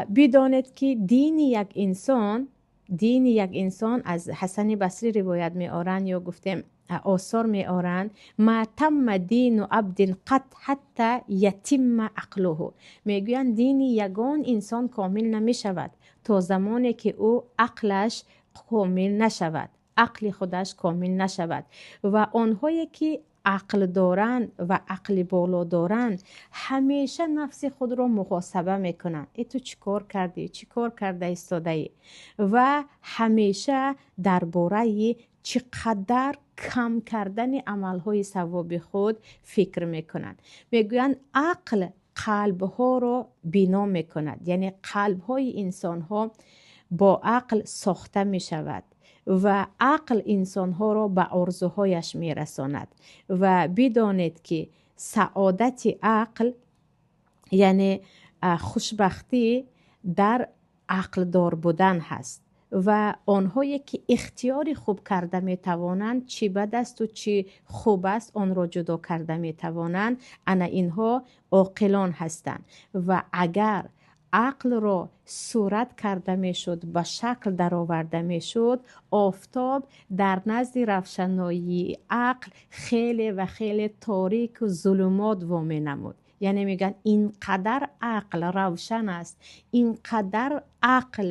Бидонед, ки дини як инсон, аз Ҳасани Басрӣ ривоят меоранд ё гуфтем, осор меоранд: ما تم دين عبد قط حتى يتم عقله. Мегӯянд, дини ягон инсон комил намешавад, то замоне ки ӯ ақлаш комил нашавад, ақли худаш комил нашавад. Ва онҳое ки ақл доранд ва ақли боло доранд, ҳамеша нафси худро муҳосаба мекунанд: «Э, ту чӣ кор кардӣ? Чӣ кор карда истодаӣ?» Ва ҳамеша дар бораи чӣ қадар кам кардани амалҳои савоби худ фикр мекунанд. Мегӯянд, ақл қалбҳоро бино мекунад, яъне қалбҳои инсонҳо бо ақл сохта мешавад ва ақл инсонҳоро ба орзуҳояш мерасонад. Ва бидонед, ки саодати ақл, яъне хушбахтӣ, дар ақлдор будан ҳаст. Ва онҳое ки ихтиёри хуб карда метавонанд, чӣ бад асту чӣ хуб аст, онро ҷудо карда метавонанд, ана инҳо оқилон ҳастанд. Ва агар ақлро сурат карда мешуд, ба шакл дароварда мешуд, офтоб дар назди равшаноии ақл хеле ва хеле торику зулумот воменамуд. Яъне мегӯянд, ин қадар ақл равшан аст, ин қадар ақл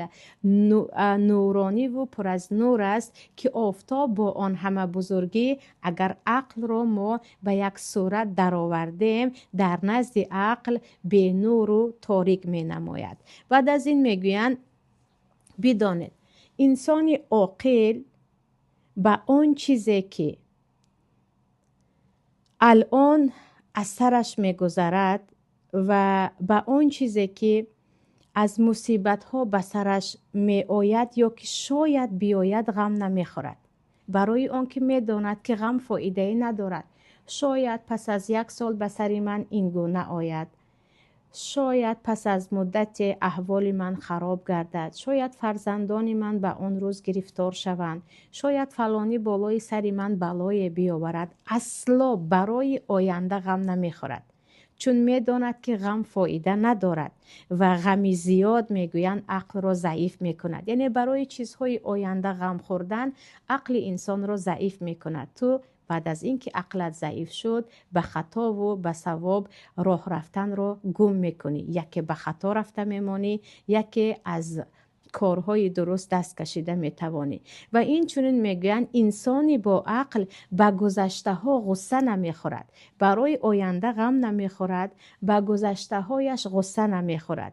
нурониву пур аз нур аст, ки офтоб бо он ҳама бузургӣ, агар ақлро мо ба як сурат даровардем, дар назди ақл бенуру торик менамояд. Баъд аз ин мегӯянд: бидонед, инсони оқил ба он чизе ки алон аз сараш мегузарад ва ба он чизе ки аз мусибатҳо ба сараш меояд ё ки шояд биёяд, ғам намехӯрад, барои он ки медонад, ки ғам фоидае надорад. Шояд пас аз як сол ба сари ман ин гуна ояд, шояд пас аз муддате аҳволи ман хароб гардад, шояд фарзандони ман ба он рӯз гирифтор шаванд, шояд фалонӣ болои сари ман балое биёварад. Асло барои оянда ғам намехӯрад, чун медонад, ки ғам фоида надорад ва ғами зиёд, мегӯянд, ақлро заиф мекунад. Яъне барои чизҳои оянда ғам хӯрдан ақли инсонро заиф мекунад. Ту баъд аз ин ки ақлат заиф шуд, ба хатову ба савоб роҳ рафтанро гум мекунӣ, яке ба хато рафта мемонӣ, яке аз корҳои дуруст даст кашида метавонӣ. Ва инчунин мегӯянд, инсони бо ақл ба гузаштаҳо ғусса намехӯрад, барои оянда ғам намехӯрад, ба гузаштаҳояш ғусса намехӯрад.